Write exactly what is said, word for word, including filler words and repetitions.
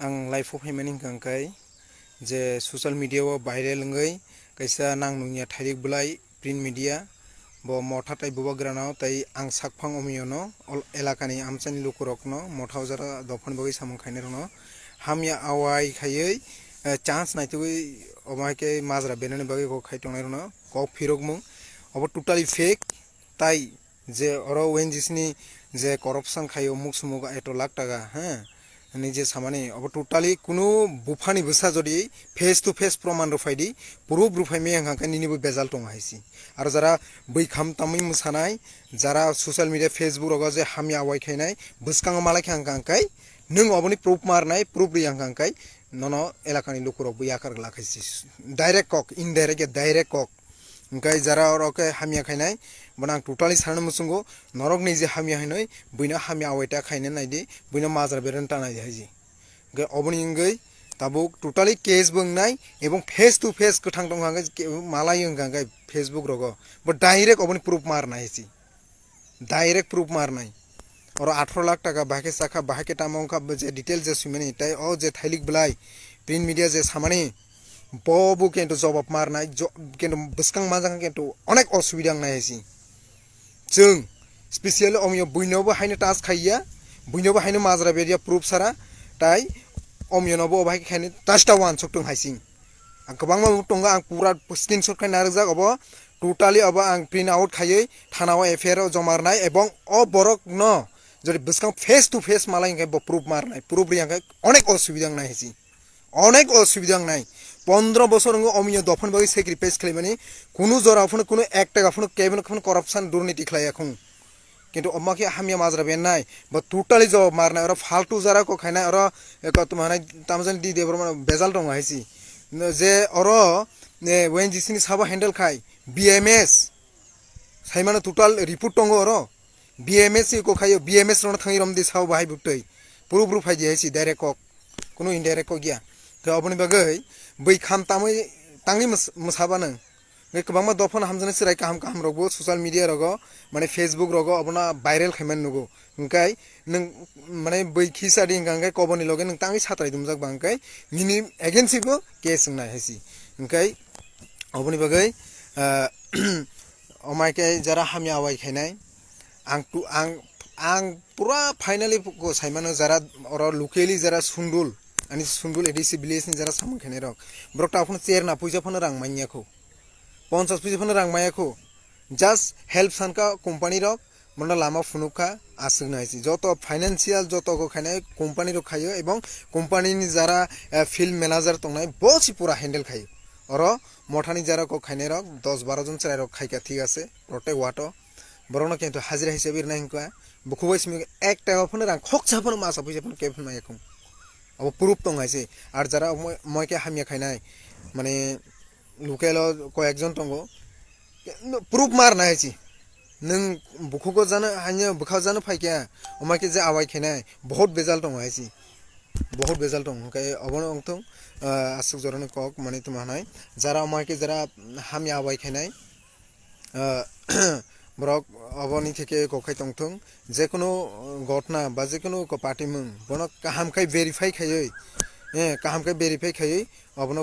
Ang live-o phaimani hwnkha hwnkhe je social media-o viral wngwi kaisa nang nungya thairik bwlai print media bo motha tei bubagrano tei ang sakphang omiyano ol-, elakani amchaini lukurokno motha ojara dophani bagwi samung khainairokno hamya awai khaiwi, eh, chance naitugwi omo hai khe majra benani bagwi kok khai tongnairokno kok phirokmung obo totally fake. Tai je oro O N G C ni je corruption khaio muk sumuk eto lakh taka, he, ni je samani obo totally kunu buphani bwsa jodi face to face proman rwphai di, proof rwphai maya hwnkha khe nini bo bejal tongo hai si. Aro jara bwkham tamwi mwsanai, jara social media, Facebook rogo je hamya awai khainai, bwskango malai kha hwnkha khe nwng oboni proof marnai, proof rwya hwnkha khe nono elakani lukurok bo yakar glak hai si. Direct kok, indirect ya direct kok. Hwnkhe jara oro khe hamya khainai, bono ang totally sanani muchungo, norok ni je hamya hinwi, buino hamya awai ta khaina naidi, buino majra berani ta naidi haiji. Hwnkhe oboni wngwi tabuk totally case bo wngnai, ebong face to face kwthang tongkha hwnkhe ke-, malai wngkha hwnkhe Facebook rogo, bo direct oboni proof marnai haiji. Direct proof marnai. Oro atharo lakh taka bahai khe chakha, bahai khe tamo wngkha, bo je detail je swimani, tei o je thailik bwlai, print media je samani, bo bo kintu jobab marnai, jo-, kintu bwskang manjak kintu onek osubida wngnai hai si. Chwng specially omiyo buino bo haino touch khaiya, buino bo haino majra berya proof sara, tai omiyo no bo bahai khe khaini touch ta wansuk tong hai sing. Ang kwbangma bo tongo, ang pura screenshot khai narwkjak obo. Totally obo ang print out khaiwi thana o F I R o joma rwnai, ebong o borok no jodi bwskang face to face malai hwnkhe bo proof ma rwnai, proof rwya hwnkhe onek osubida wngnai hai si, onek osubida wngnai. Pondro bosor wngo omiyo dophani bagwi sacrifice khlaimani, kunu jora phano, kunu ek taka phano, keboni phano corruption, durniti khlaiya khung. Kintu omo khe hamya majra bennai, bo totally jawab marnai, oro faltu jara kok khainai, oro, eh, kotoma hanai, tamjani di Debbarma bejal tongo hai si. No, je oro, eh, O N G C ni sabo handle khai, B M S, saimano total report tongo oro, B M S ni kok khaio, B M S rono thangwi romdi sao bahai buktwi, puru puru phaidi hai si direct kok, kunu indirect kok ya. Khe oboni bagwi bwkham tamwi tangwi mws-, mwsaba nwng. Hwnkhe kwbangma dophano hamjaknai chwrai kaham kaham rokbo social media rogo, mane Facebook rogo obono viral khaimani nugo. Hwnkhe nwng mane bwi khisa di hwnkha hwnkhe koboni loge nwng tangwi satrai dumjak ba hwnkhe nini against bo case wngnai hai si. Hwnkhe oboni bagwi, ah, omo hai khe jara hamya awai khainai. Ang tu-, ang, ang pura finally ko saimano jara oro locally jara Sundul, ani Sundul A D C village ni jara samung khainai rok. Borok ta phano cherna puisa phano rang manya kho. Ponchas puisa phano rang maya kho. Just help sanka company rok, mono lama phunuk kha, aswk nai si. Joto financial joto ko khainai company rok khaio ebong company ni jara, eh, field manager tongnai bo si pura handle khaio. Oro mothani jara ko khainai rok dos baro jon chwrai rok khaika thik ase, protect wato. Borokno kintu hajira hisabe rwnai hwnkha, bukhuk bai simi ek taka phano rang khoksa phano masa puisa phano kebo phano maya khung. Abo proof tong hai se. Ar jara moi, moi khe hamya khainai, mane local o koyekjon tongo, proof mar nai hai se. Nwng bukhugo jano, haino bwkha jano phai khe, omo khe je awai khainai, bahut bejal tongo hai se. Bahut bejal tongo, hwnkhe obono wngthung, ah, aswk jorani kok, mane tongma hwnai. Jara omo khe jara hamya awai khainai, ah, borok oboni theke kok khai tongthung, jekunu gotna ba jekunu ko party mung bono kaham khai verify khaiwi, eh, kaham khai verify khaiwi obono